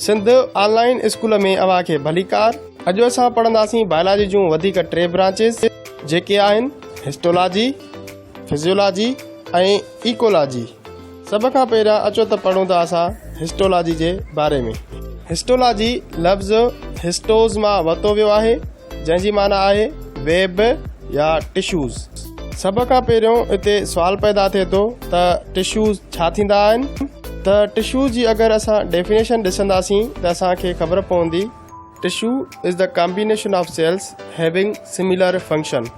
سنڌ آن line school ۾ اوهان کي ڀليڪار. اڄ اسان پڙهنداسين بائلاجي جون وڌيڪ ٽي برانچز جيڪي آهن هسٽولاجي، فزيولاجي ۽ ايڪولاجي. سڀ کان پهريان اچو ته پڙهون ٿا اسان هسٽولاجي جي باري ۾. هسٽولاجي لفظ هسٽوز مان ورتو ويو آهي. جنهن جي معنيٰ آهي ويب يا ٽشوز. سڀ کان پهريون اتي سوال پيدا ٿئي ٿو ته ٽشوز ڇا ٿيندا آهن؟ ته ٽشوز جي اگر اسان ڊيفينيشن ڏسنداسين ته اسان کي خبر پوندي. Tissue is the combination of cells having similar function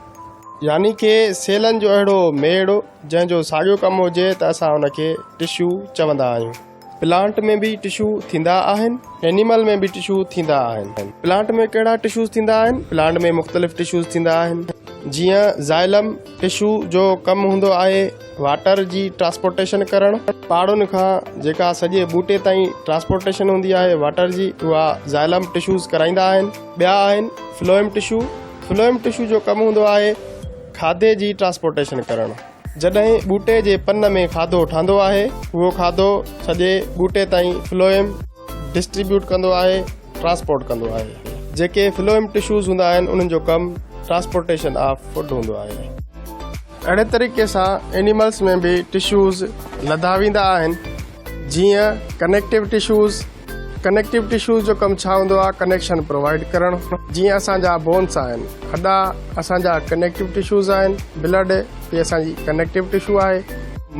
يعني ڪي سيلن جو اهڙو ميڙ جنهن جو ساڳيو ڪم هجي ته اسان ان کي ٽشو چوندا آهيون. پلانٽ ۾ به ٽشو ٿيندا آهن. اينيمل ۾ به ٽشو ٿيندا آهن. پلانٽ ۾ ڪهڙا ٽشوز ٿيندا آهن؟ پلانٽ ۾ مختلف ٽشوز ٿيندا آهن جيئن زائلم ٽشو جو ڪم هوندو آهي واٽر جي ٽرانسپورٽيشن ڪرڻ. پاڙن کان جيڪا سڄي ٻوٽي تائين ٽرانسپورٽيشن هوندي آهي واٽر جي اها زائلم ٽشوز ڪرائيندا آهن. ٻيا آهن فلوئم ٽشو، فلوئم ٽشو جو ڪم هوندو آهي کاڌي جي ٽرانسپورٽيشن ڪرڻ. جڏهن ٻوٽي جي پن ۾ کاڌو ٺهندو آهي، اهو کاڌو سڄي ٻوٽي تائين فلوئم ڊسٽريبيوٽ ڪندو آهي، ٽرانسپورٽ ڪندو آهي. جيڪي فلوئم ٽشوز هوندا آهن، انهن جو ڪم ٽرانسپورٽيشن آف فوڊ هوندو آهي. اهڙي طريقي سان اينيملز ۾ به ٽشوز لڌا ويندا آهن، جيئن ڪنيڪٽو ٽشوز. ڪنيڪٽو ٽشوز جو ڪم ڇا هوندو آهي؟ ڪنيڪشن پرووائيڊ ڪرڻ. جيئن اسان جا بونس آهن، هڏا اسان جا ڪنيڪٽو ٽشوز آهن، بلڊ به اسان جي ڪنيڪٽو ٽشو آهي.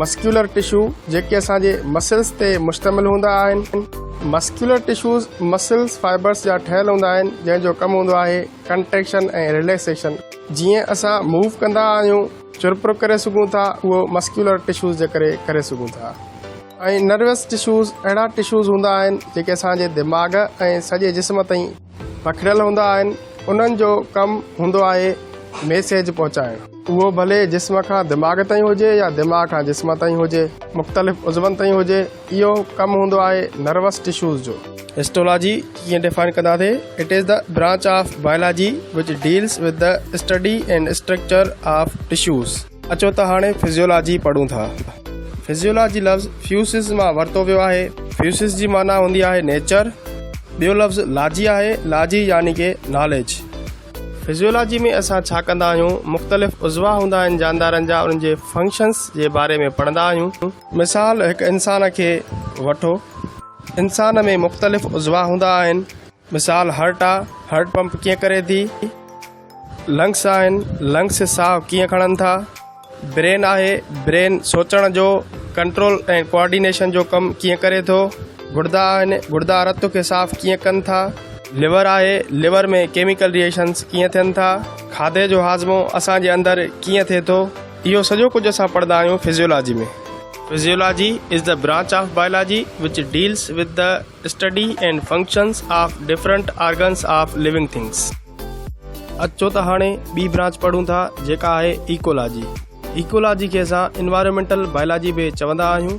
مسڪيولر ٽشو جيڪي اسان جي مسلز تي مشتمل هوندا آهن. مسڪيولر ٽشوز مسلز فائبرز جا ٺهيل هوندا آهن جنهن جو ڪم هوندو آهي ڪنٽريڪشن ۽ رليڪسيشن. جيئن اسان موو ڪندا آهيون، چرپر ڪري سگهون ٿا اهو مسڪيولر ٽشوز جي ڪري ڪري سگهون ٿا. ۽ نروس ٽشوز اهڙا ٽشوز هوندا آهن جيڪي اسان جي دماغ ۽ سڄي جسم تائين پکڙيل هوندا آهن انهن جو ڪم هوندو آهي ميسيج پهچائڻ اهو ڀلي جسم کان دماغ تائين هجي يا دماغ کان جسم تائين هجي مختلف عضون تائين هجي اهو ڪم هوندو آهي نروس ٽشوز جو. هسٽولاجي ڪيئن ڊيفائن ڪنداسي it is the branch of biology which deals with the study and structure of tissues. اچو ته هاڻي فزيولاجي پڙهون ٿا. فزيولاجي لفظ فيوسز مان ورتو ويو آهي. فيوسز جي معنيٰ هوندي آهي نيچر. ٻيو لفظ لاجي آهي، لاجي يعني ڪي ناليج. فزيولاجي ۾ اسان ڇا ڪندا آهيون، مختلف عضوا هوندا آهن جاندارن جا انهن جي فنڪشنس جي باري ۾ پڙهندا آهيون. مثال هڪ انسان کي وٺو. انسان ۾ مختلف عضوا هوندا آهن. مثال هرٽ آ، هرٽ پمپ ڪيئن ڪري ٿي. لنگس آهن، لنگس ساهه ڪيئن کڻن ٿا. برين آهي، برين سوچڻ جو، ڪنٽرول ۽ ڪوآرڊينيشن جو ڪم ڪيئن ڪري ٿو. گڙدا آهن، گڙدا رت کي صاف ڪيئن ڪن ٿا. ليور آهي، ليور ۾ ڪيميڪل ريئيڪشنس ڪيئن ٿين ٿا. کاڌي جو هاضمو اسان جي اندر ڪيئن ٿئي ٿو. اهو سڄو ڪجهه اسان پڙهندا آهيون physiology ۾. Physiology is the branch of biology which deals with the study and functions of different organs of living things. اچو ته هاڻي ٻي برانچ پڙهون ٿا جيڪا آهي ايڪولاجي. ايڪولاجي کي اسان انوائرمينٽل بائلاجي به چوندا آهيون.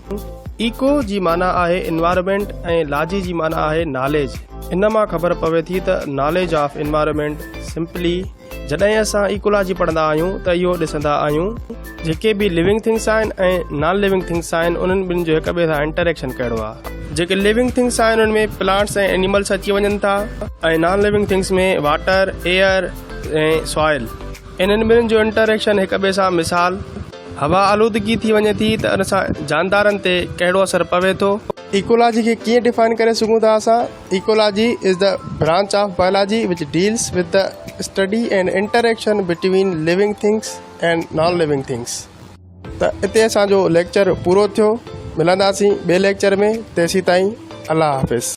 ايڪو جي معنيٰ آهي انوائرمينٽ ۽ لاجي جي معنيٰ آهي ناليج. ان مان خبر پوي ٿي ته ناليج آف انوائرمينٽ سمپلي جڏهن اسان ايڪولاجي پڙهندا آهيون ته اهو ڏسندا آهيون جيڪي به لوينگ ٿنگس آهن ۽ نان لوينگ ٿنگس آهن انهن ٻنهي جو هڪ ٻئي سان انٽريڪشن ڪهڙو آهي. جيڪي لوينگ ٿنگس آهن انهن ۾ پلانٽس ۽ اينيملس اچي وڃن ٿا ۽ non living things ۾ water, air ۽ soil انهن ٻنهي جو انٽريڪشن هڪ ٻئي سان مثال هوا آلودگي ٿي وڃي ٿي ته ان سان جاندارن تي ڪهڙو اثر پوي ٿو. ايڪولاجي کي ڪيئن ڊفائن ڪري سگهون ٿا اسان؟ Ecology is the branch of biology which deals with the study and interaction between living things and non living things. ته اتي اسان جو ليڪچر پورو ٿيو ملنداسين ٻئي ليڪچر ۾ تيسين تائين الله حافظ.